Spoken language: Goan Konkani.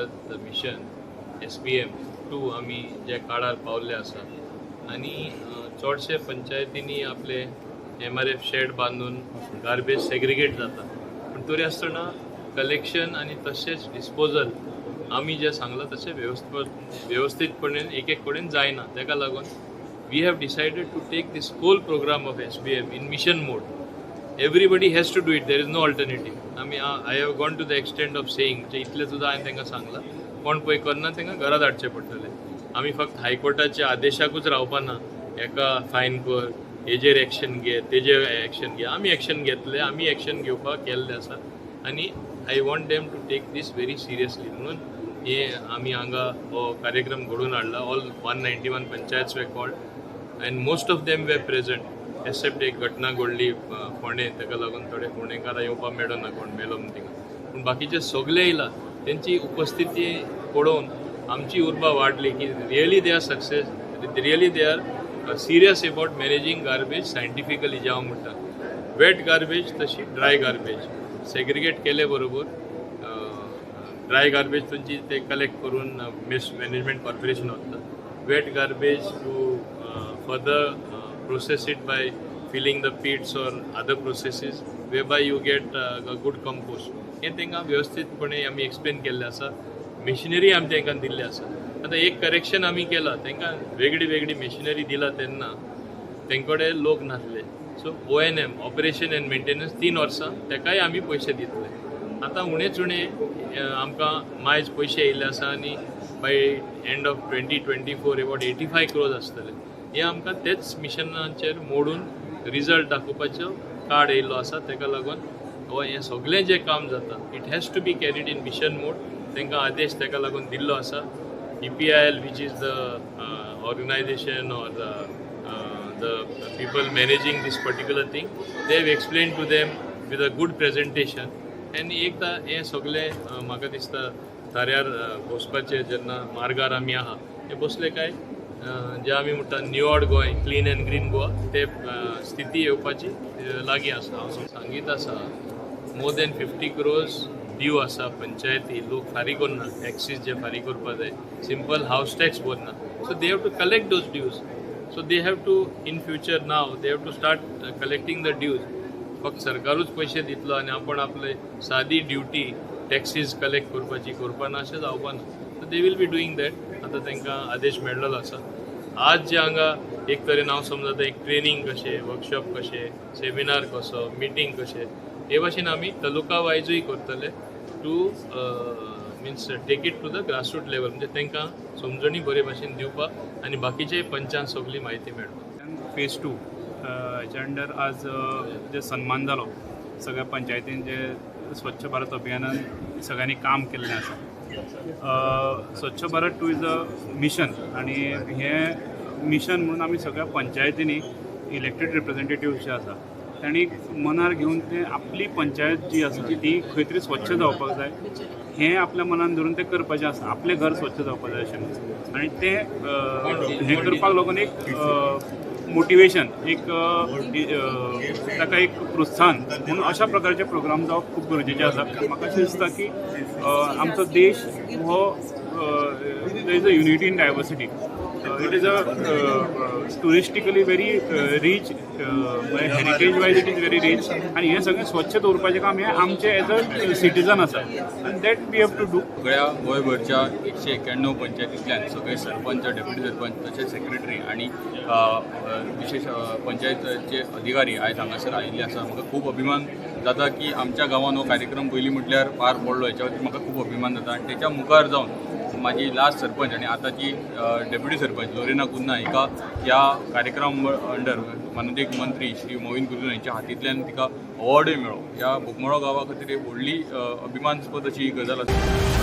भारत मिशन एसबीएम 2 आमी जे काळार पावल्ले आसा आनी चडशे पंचायतींनी आपले एमआरएफ शेड बांदून गार्बेज सेग्रिगेट जाता, पूण तरी आसतना कलेक्शन आनी तशेंच डिस्पोजल आमी जें सांगलां तशें व्यवस्थीतपणे एक एक कडेन जायना. ताका लागून we have decided to take this whole program of SBM in mission mode. Everybody has to do it, there is no alternative. आमी, I have gone to the extent of saying, म्हणजे इतलें सुद्दां हांवें तांकां सांगलां, कोण पळय करना तांकां घरा धाडचें पडटलें. आमी फक्त हायकोर्टाच्या आदेशाकूच रावपाना, हेका फायन कर, हेजेर एक्शन घे, तेजेर एक्शन घे. आमी एक्शन घेतले, आमी एक्शन घेवपाक केल्लें आसा आनी I want them to take this very seriously. म्हणून हे आमी हांगा हो कार्यक्रम घडोवन हाडला. All 191 panchayats were called and most of them were present, except एक घटना घडली फोंडें, ताका लागून थोडे फोंडेकारां येवपाक मेळना, कोण मेलो म्हूण थिंगा. पूण बाकीचे सगळे येयला. तेंची उपस्थिती पळोवन आमची उर्बा वाडली की really they are success, really they are serious about managing garbage scientifically. जे हांव म्हणटा, वेट गार्बेज तशी ड्राय गार्बेज सेग्रिगेट केले बरोबर ड्राय गार्बेज तुमची ते कलेक्ट करून वेस्ट मॅनेजमेंट कॉर्पोरेशन वता. Wet garbage to further process it by filling the pits or other processes whereby you get a good compost. हें तांकां व्यवस्थीतपणे आमी एक्सप्लेन केल्लें आसा. मेशिनरी आमी तांकां दिल्ली आसा. आतां एक करेक्शन आमी केलां, तांकां वेगळी वेगळी मेशिनरी दिला तेन्ना तेंचे कडेन लोक नासले. So ONM, operation and maintenance, 3 वर्सां तेकाय आमी पयशे दितले. आतां उणेच उणें आमकां मायज पयशे येयल्ले आसा आनी by end of 2024 about 85 crores आसतले. हे आमकां तेच मिशनाचेर मोडून रिजल्ट दाखोवपाचो कार्ड येयल्लो आसा. ताका लागून हो हें सगळें जें काम जाता, it has to be carried in mission mode. तांकां आदेश ताका लागून दिल्लो आसा. EPIL, which is the organization or the people managing this particular thing, they have explained to them with a good presentation. आनी एकदां हें सगळें म्हाका दिसता थाऱ्यार बसपाचें जेन्ना मार्गार आमी आहा, हे बसले काय जे आमी म्हणटा निवळ Goem, clean and green Goa, ते स्थिती येवपाची लागीं आसा. हांव सांगीत आसा, more than 50 crores due आसा. पंचायती लोक फारीक करना, टॅक्सीस जे फारीक करपा जाय, सिंपल हावस टॅक्स भरना. So they have to collect those dues. So they have to, in future, now they have to start collecting the dues. फक्त सरकारूच पयशे दितलो आनी आपण आपले सादी ड्युटी टॅक्सीज कलेक्ट करपाची करपाना, अशें जावपाना. So they will be doing that. आतां तांकां आदेश मेळ्ळलो आसा. आज जे हांगा एक तरेन हांव समजता एक ट्रेनींग कशें, वर्कशॉप कशें, सेमिनार कसो, मिटींग कशें, हे भाशेन आमी तालुका वायजूय करतले to means take it to the grassroot level, म्हणजे तांकां समजणी बरे भाशेन दिवपाक आनी बाकीचे पंचांक सगळी म्हायती मेळपाक. फेज टू हेच्या अंडर आज जे सन्मान जालो सगळ्या पंचायतीन, जे स्वच्छ भारत अभियानान सगळ्यांनी काम केल्लें आसा. स्वच्छ भारत 2 is a mission आनी हें मिशन म्हणून आमी सगळ्या पंचायतींनी इलेक्टेड रिप्रेझेंटेटिव्ह जे आसा तांणी मनार घेवन ते आपली पंचायत जी आसा ती खंय तरी स्वच्छ जावपाक जाय हें आपल्या मनान धरून तें करपाचें आसा. आपलें घर स्वच्छ जावपाक जाय अशें म्हणून आनी तें हें करपाक लागून एक मोटिवेशन, एक ताका एक प्रोत्साहन म्हणून अशा प्रकारचे प्रोग्राम जावप खूब गरजेचें आसा. म्हाका अशें दिसता की आमचो देश हो, there is a unity in diversity. It is a touristically very rich, heritage wise it is very rich आनी हें सगळें स्वच्छ दवरपाचें काम हें आमचें एज अ सिटीजन आसा आनी that we have to do. सगळ्या गोंयभरच्या 191 पंचायतींतल्यान सगळे सरपंच, डेप्युटी सरपंच, तशेंच सेक्रेटरी आनी अ, अ, विशेश पंचायतचे अधिकारी आयज हांगासर आयिल्ले आसा. म्हाका खूब अभिमान जाता की आमच्या गांवान हो कार्यक्रम पयलीं म्हटल्यार पार पडलो. हेच्या खातीर म्हाका खूब अभिमान जाता आनी तेच्या मुखार जावन म्हाजी लास्ट सरपंच आनी आतांची डेप्युटी सरपंच लोरिना कुन्हा हिका ह्या कार्यक्रम अंडर माननीय मंत्री श्री मॉवीन गुदिन्हो हेंच्या हातींतल्यान तिका अवॉर्डूय मेळ्ळो. ह्या बोगमाळो गांवा खातीर एक व्हडली अभिमानास्पद अशी ही गजाल आसा.